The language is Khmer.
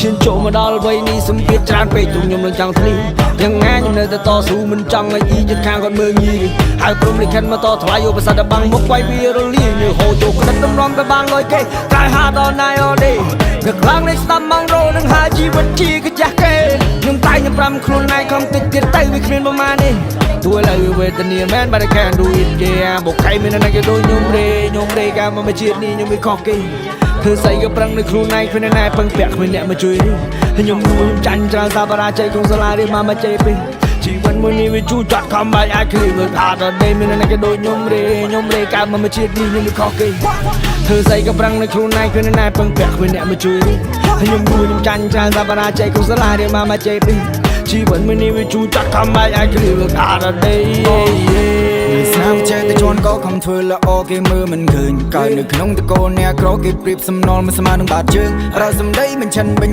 ឈានចូលមកដល់វ័យនេះសម្ពាធច្រើនពេកទ្រង់ខ្ញុំនឹងចង់ធ្លីយ៉ាងណាខ្ញុំនៅតែតស៊ូមិនចង់ឲ្យអ៊ីចិត្តខាងគាត់មើងងាយហើយព្រមលិខិតមកតថ្លៃឧបសគ្គបាំងមុខវាយវារលាយនៅហូរចូលក្តិតតម្រាំទៅបានលុយគេ Try hard all night all day នឹកឡើងនេះស្ដាប់ម៉ងរោនឹងហើយជីវិតជាកាចាស់គេខ្ញុំតែខ្ញុំប្រាំខ្លួនឯងខំតិចទៀតទៅវាគ្មានប្រមាណទេទោះឥឡូវវេទនាមែន but I can't do it, yeah. បុកខៃមានណាគេដូចខ្ញុំរេខ្ញុំរេកាមកជាតិនេះខ្ញុំមិនខុសគេធ្វើស្អីក៏ប្រឹងនៅខ្លួនឯងគ្មានអ្នកណាពឹងពាក់គ្មានអ្នកមកជួយខ្ញុំនួខ្ញុំចាញ់ច្រើនសាបរាជ័យក្នុងសាលារៀនមកមកជ័យពេកជីវិតមួយនេះវាជូរចត់ខំបាច់អាចគ្លីមើលថាតដេមានណាគេដូចខ្ញុំរេខ្ញុំរេកើតមកជាតិនេះខ្ញុំមិនខុសគេធ្វើស្អីក៏ប្រឹងនៅខ្លួនឯងគ្មានអ្នកណាពឹងពាក់គ្មានអ្នកមកជួយខ្ញុំនួខ្ញុំចាញ់ច្រើនសាបរាជ័យក្នុងសាលារៀនមកមកជ័យពេកជីវិតមួយនេះវាជូរចត់ខំបាច់អាចគ្លីមើលថាតដេ ស្នាមចេះតែជន់ក៏ខំធ្វើល្អគេមើលមិនឃើញកើតនៅក្នុងតកូលអ្នកក្រគេប្រៀបសំណល់មិនស្មើនឹងបាតជើងប្រើសម្ដីមិនឆិនបញ្